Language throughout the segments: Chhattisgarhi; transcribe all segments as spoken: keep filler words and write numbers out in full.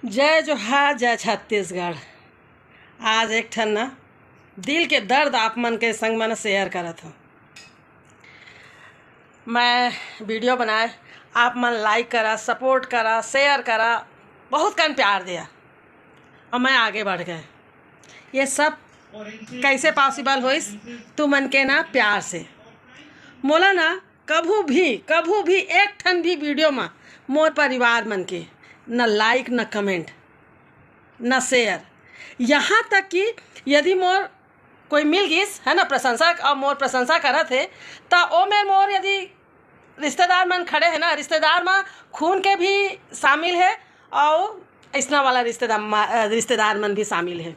जय जोहार, जय छत्तीसगढ़। आज एक ठन ना दिल के दर्द आप मन के संग मन share करत हूँ। मैं video बनाए, आप मन like करा, support करा, share करा, बहुत कन प्यार दिया और मैं आगे बढ़ गए। ये सब कैसे possible होइस? तुमन के ना प्यार से। मोला ना कभू भी, कभू भी एक ठन भी video मा मोर परिवार मन के न like, न comment, न share, यहाँ तक कि यदि मोर कोई मिल गिस है ना प्रशंसा और मोर प्रशंसा करत हे, त ओ में मोर यदि रिश्तेदार मन खड़े हे ना, रिश्तेदार मा खून के भी शामिल हे और ऐसना वाला रिश्तेदार मा-, अ, रिश्तेदार मन भी शामिल हे,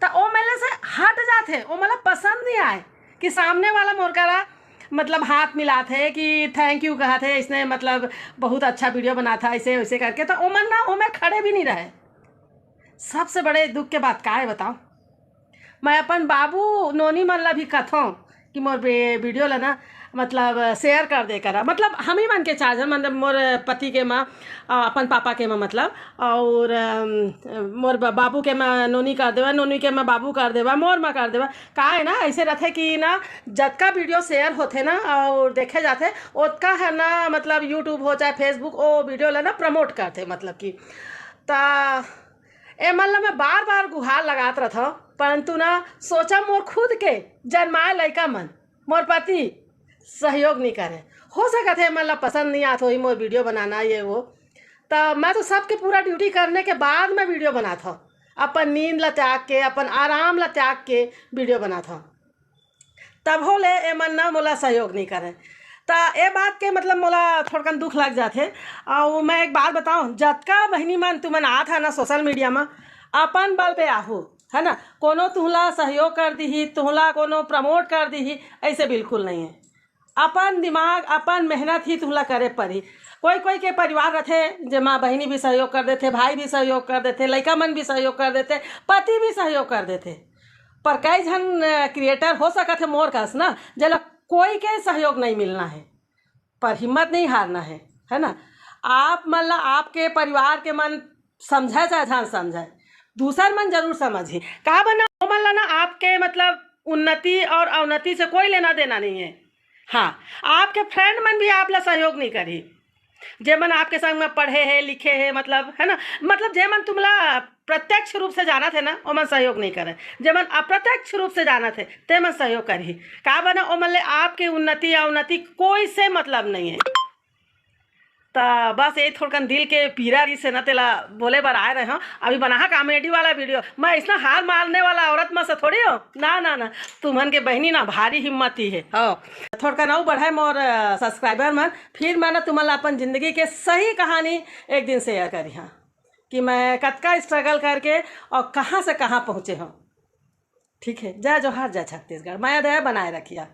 त ओ मेले से हट जात हे, ओ मतलब पसंद नहीं आए कि सामने वाला मोर करा मतलब हाथ मिलात हे कि thank you कहत हे, इसने मतलब बहुत अच्छा video बनात हे, ऐसे वैसे करके, त ओमन ना ओमे खड़े भी नहीं रहे। सबसे बड़े दुख के बात का है बताओ, मैं अपन बाबू नोनी मन ला भी कथों कि मोर बे-, video ला ना मतलब share कर दे करा, मतलब हम ही मन के चार झन, मतलब मोर पति के माँ, अ, अपन पापा के माँ मतलब, और अम, मोर ब-, बाबू के माँ नोनी कर देवा, नोनी के माँ बाबू कर देवा, मोर माँ कर देवा। का है ना, ऐसे रहते कि ना जतका video share होथे ना और देखे जाथे, ओतका है ना मतलब YouTube हो चाहे Facebook ओ video ला ना promote करथे, मतलब कि त एमन ला मैं बार बार गुहार लगात रथव, परंतु ना सोचा मोर खुद के जन्माए लइका मन, मोर पति सहयोग नहीं करे। हो सकत हे एमन ला पसंद नहीं आत होही मोर video बनाना ये वो, त मैं तो सबके पूरा duty करने के बाद मैं video बनात हव, अपन नींद ला त्याग के, अपन आराम ला त्याग के video बनात हव। तभो ले एमन ना मोला सहयोग नहीं करे। त ए बात के मतलब मोला थोड़कन दुख लग जाथे। अउ मैं एक बात बताऊं, जतका बहिनी मन तुमन आत हा ना social media मा, अपन बल पे आहू, है ना, कोनो तुहला सहयोग कर दीही, तुहला कोनो promote कर दीही, ऐसे बिल्कुल नहीं है। अपन दिमाग, अपन मेहनत ही तुहला करे पड़ी। कोई कोई के परिवार रथे, जेमा बहिनी भी सहयोग कर देथे, भाई भी सहयोग कर देथे, लइका मन भी सहयोग कर देथे, पति भी सहयोग कर देथे, पर कई झन creator हो सकत हे मोर कस ना, जेला कोई के सहयोग नहीं मिलना है, पर हिम्मत नहीं हारना है, है ना। आप मन ला आपके परिवार के मन समझाए चाहे झन समझाए, दूसर मन जरूर समझही। का बना ओमन ला ना आपके मतलब उन्नति और अवनति से कोई लेना देना नहीं है। हाँ, आपके friend मन भी आप ला सहयोग नहीं करही। जेमन आपके संग में पढ़े हे, लिखे हे, मतलब, है ना, मतलब जेमन तुमला प्रत्यक्ष रूप से जानत हे ना, ओमन सहयोग नहीं करे। जेमन अप्रत्यक्ष रूप से जानत हे, तेमन सहयोग करही। का बना ओमन ले आपके उन्नति या अवनति कोई से मतलब नहीं है। त बस ये थोड़कन दिल के पीरा रहिस हे ना, तेला बोले बर आए रहे हव। अभी बनाहा comedy वाला video। मैं ऐसना हार मारने वाला औरत में से थोड़ी हव। ना, ना, ना, तुमन के बहिनी ना भारी हिम्मती हे। हो, थोड़कन अउ बढ़ाए मोर, अ, subscriber मन, फिर मैं ना तुमन ला अपन जिंदगी के सही कहानी एक दिन share करिहा कि मैं कतका struggle करके और कहाँ से कहाँ पहुँचे हव। ठीक है, जय जोहार, जय छत्तीसगढ़, मया दया बनाए रखिया।